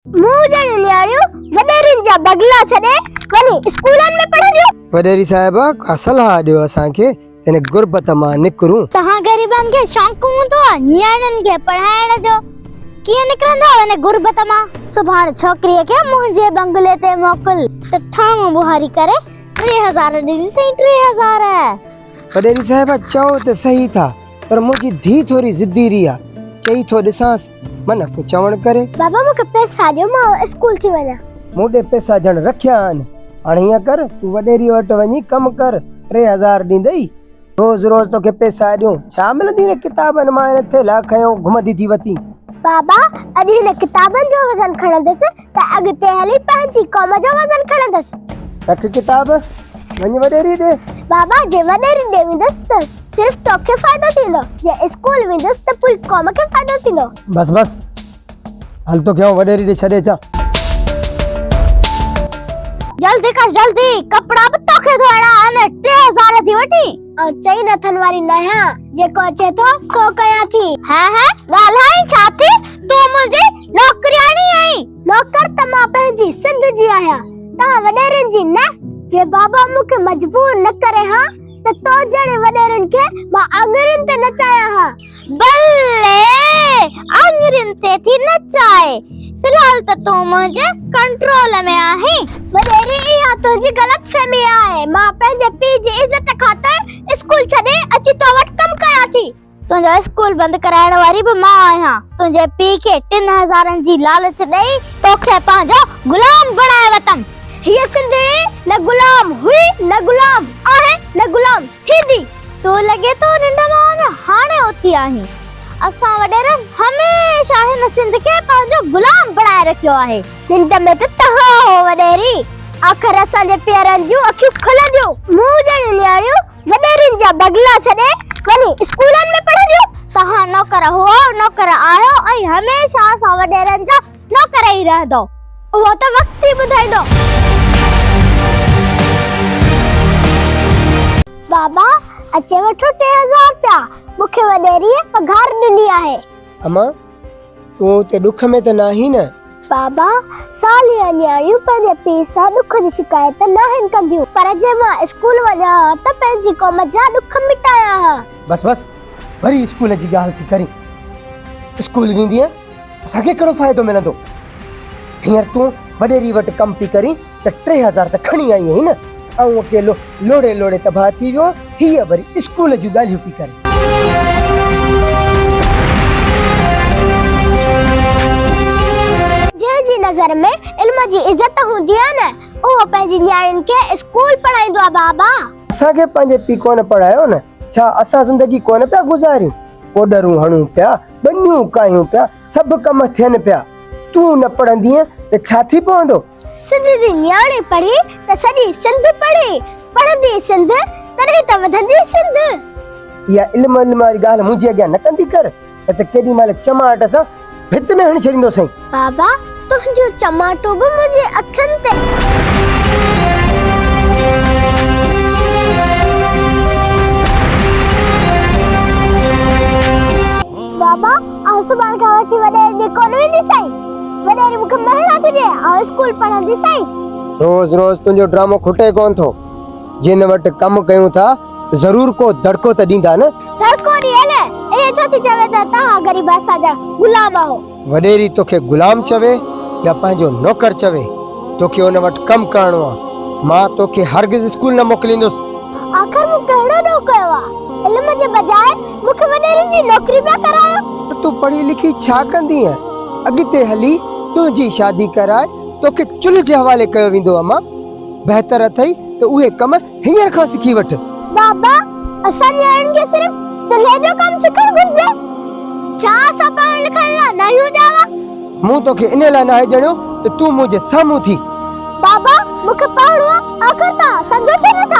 مون جهڙيون نياڻيون وڏيرين جا بغلا ڇڏي وڃي اسڪولن ۾ پڙهنديون. وڏيري صاحب ڪا صلاح ڏيو اسان کي هن غربت مان نڪرون. توهان غريبن کي شوق هوندو آ نياڻين کي پڙهائڻ جو ڪيئن نڪرندؤ هن غربت مان. سڀاڻ ڇوڪريء کي منهنجي بنگلي تي موڪل ته ٿانو ٻهاري ڪري 3000 ڏينديسين 3000. وڏيري صاحب چئو ته صحيح ٿا پر منهنجي ڌيء ٿوري ضدي ري آ، چئي ٿو ڏسانس، من ڪو چوڻ ڪري. بابا مون کي پئسا ڏيو مان اسڪول ٿي وڃان. مون ڏي پئسا ڄڻ رکيا آهن. هاڻ هيئن ڪر، تون وڏيري وٽ وڃي ڪم ڪر، 3000 ڏيندئي. روز روز توکي پئسا ڏيون، ڇا ملندي هن ڪتابن مان هن ٿيلها کنيو گهمندي ٿي وتين. بابا اڄ هن ڪتابن جو وزن کڻندس ته اڳتي هلي پنهنجي قوم جو وزن کڻندس. رک ڪتاب، وڃ وڏيري ڏي. بابا جي وڏيري ڏي ويندس ته صرف توکي فائدو ٿيندو، جي اسڪول ويندس ته پوري قوم کي فائدو ٿيندو. بس بس، هل توکي آئون وڏيري ڏي ڇڏي اچان. جلدي ڪر جلدي، ڪپڙا به توکي ڌوئڻا آهن، 3000 ٿي وٺين. آئون چئي نٿن واري ناهيان، جيڪو اچي ٿو سو ڪيان ٿي. ها ها، ڳالهائين ڇا ٿي، تون منهنجي نوڪرياڻي آهين. نوڪر ته مان پنهنجي سنڌ جي آهيان، توهان وڏيرن جي نه. جي بابا مون کي مجبور نه ڪري ها ته تو جهڙي وڏيرن کي مان آڱرين تي نچايان ها. بلي! آڱرين تي ٿي نچائي. في الحال ته تون منهنجي ڪنٽرول ۾ آهين. وڏيري اها تنهنجي غلط فهمي آهي. مان پنهنجي پيء جي عزت خاطر اسڪول ڇڏي اچي تو وٽ ڪم ڪيان ٿي. تنهنجو اسڪول بند ڪرائڻ واري به مان آهيان. تنهنجي پيء کي ٽن هزارن جي لالچ ڏئي توکي پنهنجو غلام بڻائي وتم. هيء سنڌڙي نه غلام هئي نه غلام آهي نه غلام ٿيندي. تون لڳي ٿو ننڊ مان اڃا هاڻي اٿي آهين. اسان وڏيرن هميشه هن سنڌ کي پنهنجو غلام بڻائي رکيو آهي. ننڊ ۾ ته توهان هو وڏيري. آخر اسان جي پيئرن جون اکيون کلنديون. مون جهڙيون نياڻيون وڏيرين جا بغلا ڇڏي وڃي اسڪولن ۾ پڙهنديون. توهان نوڪر هئو، نوڪر آهيو ۽ هميشه اسان وڏيرن جا نوڪر ئي رهندؤ. اهو ته وقت ئي ٻڌائيندو. بابا، اچي وٺو 3000 رپيا، مون کي وڏيريء پگهار ڏني آهي. امان، تون اتي ڏک ۾ ته ناهين نه؟ بابا، ساليان نياڻيون پنهنجي پيء سان ڏک جي شڪايت ناهن ڪنديون، پر جي مان اسڪول وڃان ها ته پنهنجي قوم جا ڏک مٽايان ها. بس بس، وري اسڪول جي ڳالهه ٿي ڪرين. اسڪول ويندينء اسان کي ڪهڙو فائدو ملندو؟ هينئر تون وڏيري وٽ ڪم پئي ڪرين ته 3000 ته کڻي آئي آهين نه؟ آئون اڪيلو لوڙهي لوڙهي تباهه ٿي ويو آهيان، هيء وري اسڪول جون ڳالهيون پئي ڪري. جنهن جي نظر ۾ علم جي عزت هوندي آهي نه، اهو پنهنجي نياڻين کي اسڪول پڙهائيندو آهي بابا. اسان کي پنهنجي پيء ڪونه پڙهايو نه، ڇا اسان زندگي ڪونه پيا گذاريون؟ ڪوڏرون هڻون پيا، ٻنيون ڪاهيون پيا، سڀ ڪم ٿين پيا. تون نه پڙهندينء ته ڇا ٿي پوندو؟ سنڌ جي نياڻي پڙهي ته سڄي سنڌ پڙهي، پڙهندي سنڌ تڏهن ته وڌندي سنڌ. اها علم علم واري ڳالهه منهنجي اڳيان نه ڪندي ڪر، نه ته ڪيڏي مهل چماٽ سان ڀت ۾ هڻي ڇڏيندوسئين. بابا تنهنجون چماٽون به منهنجي اکين تي. بابا آئون سڀاڻ کان وٺي وڏيري ڏي ڪونه وينديسائين. وڏيري مون کي مهڻا ٿي ڏئي، آئون اسڪول پڙهنديسائين. روز روز تنهنجو ڊرامو کٽي ڪونه ٿو. جن وٽ ڪم ڪيون ٿا ضرور ڪو دڙڪو ته ڏيندا نه. دڙڪو ڏين؟ ائين ڇو ٿي چوين ته توهان غريب اسان جا غلام آهو. وڏيري توکي غلام چوي يا پنهنجو نوڪر چوي، توکي ان وٽ ڪم ڪرڻو آ. مان توکي هرگز اسڪول نه موڪليندس. آخر مون ڪهڙو ڏوهه ڪيو آ؟ علم جي بجاء مون کي وڏيرن جي نوڪري پيا ڪرايو. تون پڙهي لکي ڇا ڪندينء؟ اڳتي هلي تنهنجي شادي ڪرائي توکي چلهه جي حوالي ڪيو ويندو امان. بهتر اٿئي ته اهي ڪم هينئر کان سکي وٺ. بابا، اسان نياڻين کي صرف چلهي جو ڪم سکڻ گهرجي؟ ڇا اسان پڙهڻ لکڻ لاء ناهيون ڄاوا؟ مون توکي انهيء لاء ناهي ڄڻيو ته تون منهنجي سامهون ٿي. بابا، مون کي پڙهڻو آ، آخر توهان سمجهو ڇو نٿا؟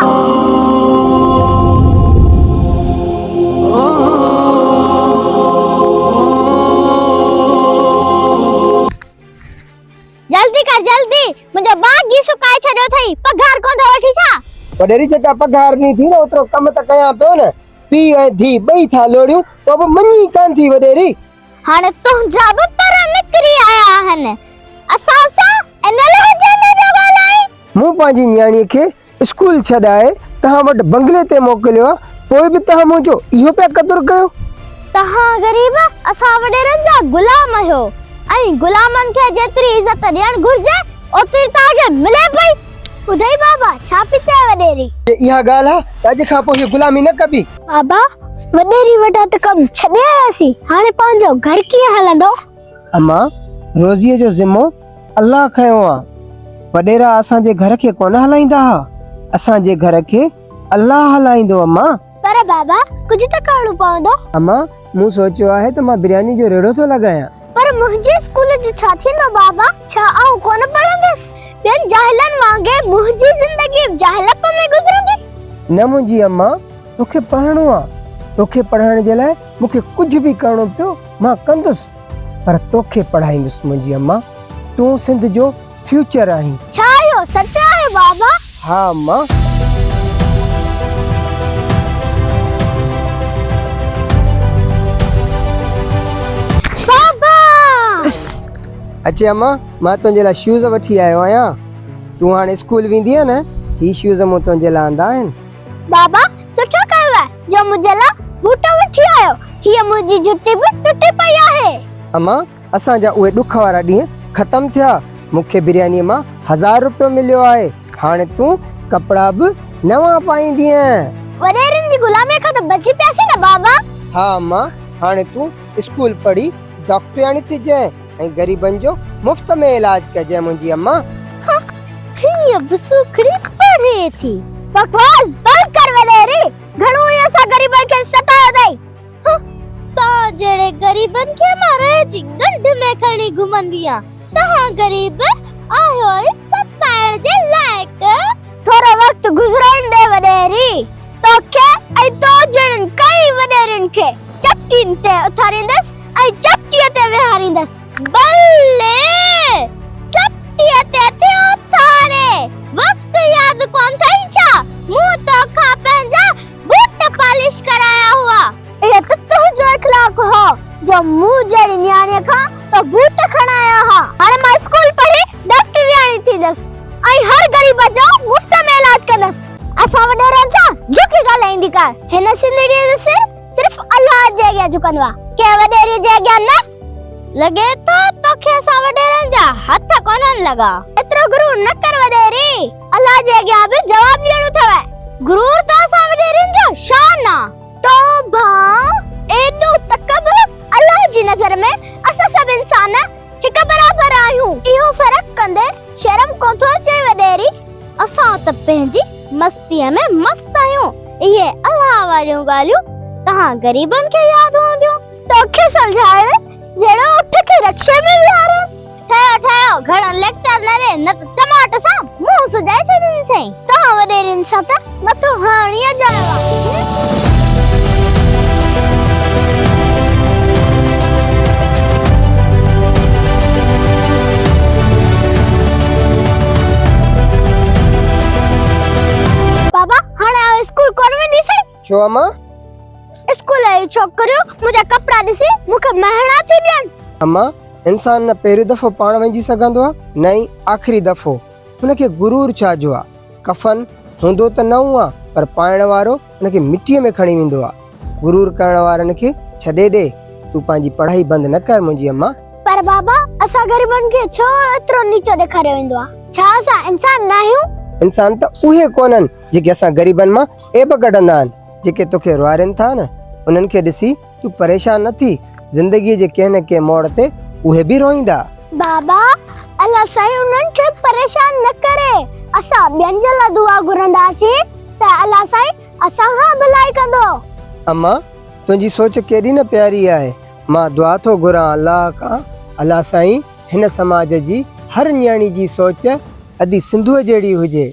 جلدي ڪر جلدي، منهنجو باغ ئي سڪائي ڇڏيو اٿئي، پگهار ڪونه ٿو وٺين ڇا؟ وڏيري جيڪا پگهار ڏني ٿي نه اوترو ڪم ته ڪيان پيو نه، پيء ۽ ڌيء ٻئي ٿا لوڙيون پوء به مڃي ئي ڪانه ٿي وڏيري. هاڻي تنهنجا به پر نڪري آيا آهن. اسان سان ان لهجي ۾ پيو ڳالهائين. مون پنهنجي نياڻيء کي اسڪول ڇڏائي توهان وٽ بنگلي تي موڪليو آ، پوء به توهان منهنجو اهو پيا قدر ڪيو؟ توهان غريب اسان وڏيرن جا غلام آهيو ۽ غلامن کي جيتري عزت ڏيڻ گهرجي اوتري توهان کي ملي پئي. ٻڌئي بابا ڇا پئي چئي وڏيري؟ جي اها ڳالهه آ ته اڄ کان پوء هيء غلامي نه ڪبي. بابا وڏيري وٽان ته ڪم ڇڏي آياسين، هاڻي پنهنجو گهر ڪيئن هلندو؟ اما، روزيء جو ذمو الله کنيو آ. وڏيرا اسان جي گهر کي ڪونه هلائيندا ها. اسان جي گهر کي الله هلائيندو اما. پر بابا، ڪجهه ته ڪرڻو پوندو. اما، مون سوچيو آهي ته مان برياني جو ريڙهو ٿو لڳايان. پر منهنجي اسڪول جو ڇا ٿيندو بابا؟ ڇا آئون ڪونه پڙهندس؟ ٻين جاهلن وانگي منهنجي زندگي به جاهلپ ۾ گذرندي؟ نه منهنجي اما، توکي پڙهڻو آ. توکي پڙهائڻ جي لاء مون کي ڪجهه به ڪرڻو پيو، مان ڪندس. پر توکي پڙهائيندس منهنجي اما. تون سنڌ جو فيوچر آهين. ڇا اهو سچ آهي بابا؟ ها اما. بابا! اچي اما، مان تنهنجي لاء شوز وٺي آيو آهيان. تون هاڻي اسڪول ويندينء نه، هي شوز مون تنهنجي لاء آندا آهن. بابا سٺو ڪيو جو منهنجي لاء بوٽ وٺي آيو، هيء منهنجي جتي به ٽٽي پئي آهي. اما، اسان جا اهي ڏک وارا ڏينهن ختم ٿيا، مون کي بريانيء مان هزار روپيو مليو آهي، هاڻي تون ڪپڙا به نوان پائيندينء. وڏيرن جي غلاميء کان ته بچي پياسين نه بابا. ها اما، هاڻي تون اسڪول پڙهي ڊاڪٽرياڻي ٿجانء ۽ غريبن جو مفت ۾ علاج ڪجانء منهنجي اما. هيء به سوکڙي پڙهي ٿي. بڪواس بند ڪر وڏيري، گهڻو ئي اسان غريبن کي ستايو اٿئي. توهان جهڙي غريبن کي مان رهه جي ڳنڍ ۾ کڻي گهمندي آهيان. توهان غريب آهيو ئي ستائڻ جي لائق. ٿورو وقت گذرڻ ڏي وڏيري، توکي ۽ تو جهڙن ڪئين وڏيرين کي چپٽين تي اٿاريندس ۽ چپٽيء تي ويهاريندس. بلي! چپٽيء تي ٿي اٿاري! وقت ياد ڪونه اٿئي ڇا؟ مون توکان پنهنجا بوٽ پالش ڪرايا هئا. اهو ته تنهنجو اخلاق هو جو مون جهڙي نياڻيء کان تو بوٽ کڻايا ها. هاڻي مان اسڪول پڙهي ڊاڪٽرياڻي ٿيندس ۽ هر غريب جو مفت ۾ علاج ڪندس. اسان وڏيرن سان جهڪي ڳالهائيندي ڪر. هن سنڌڙيء جو سر صرف الله جي اڳيان جهڪندو آهي، ڪنهن وڏيري جي اڳيان نه. لڳي ٿو توکي اسان وڏيرن جا هٿ ڪونهن لڳا. ايترو غرور نه ڪر وڏيري، الله جي اڳيان به جواب ڏيڻو اٿئي. غرور ته اسان وڏيرن جو شان آ. توبه! ايڏو تڪبر! الله جي نظر ۾ اسان سڀ انسان هڪ برابر آهيون. اهو فرق ڪندي شرم ڪونه ٿو اچي وڏيري؟ اسان ته پنهنجي مستيء ۾ مست آهيون. اهي الله واريون ڳالهيون توهان غريبن کي ياد هونديون. توکي سمجهائڻ جهڙو اٺ کي رڪشي ۾ ويهارڻ. ٺهيو ٺهيو گهڻو ليڪچر نه ڏي نه ته چماٽ سان منهن سڄائي ڇڏينديسين. توهان وڏيرين سان ته مٿو هڻڻ ئي اجايو آ. بابا هاڻي آئون اسڪول ڪونه وينديسين. ڇو امان؟ اسڪول جون ڇوڪريون منهنجا ڪپڙا ڏسي مون کي مهڻا ٿي ڏين. امان، انسان نه پهريون دفعو پاڻ وڃجي سگهندو آ نه ئي آخري دفعو. هن کي غرور ڇا جو آ؟ ڪفن هوندو ته نئون آ پر پائڻ وارو ان کي مٽيء ۾ کڻي ويندو آ. غرور ڪرڻ وارن کي ڇڏي ڏي. تون پنهنجي پڙهائي بند نه ڪر منهنجي امان. پر بابا، اسان غريبن کي ڇو ايترو نيچو ڏيکاريو ويندو آ؟ ڇا اسان انسان ناهيون؟ انسان ته اهي ڪونهن جيڪي اسان غريبن مان عيب ڪڍندا آهن، جيڪي توکي روئارين ٿا نه، انهن کي ڏسي تون پريشان نه ٿي، زندگيء جي ڪنهن نه ڪنهن موڙ تي اهي به روئيندا. بابا، الله سائين انهن کي پريشان نه ڪري، اسان ٻين جي لاء دعا گهرنداسين ته الله سائين اسان کان ڀلائي ڪندو. اما، تنهنجي سوچ ڪيڏي نه پياري آهي، مان دعا ٿو گهران الله کان، الله سائين هن سماج جي هر نياڻي جي سوچ ادي سنڌوء جهڙي هجي.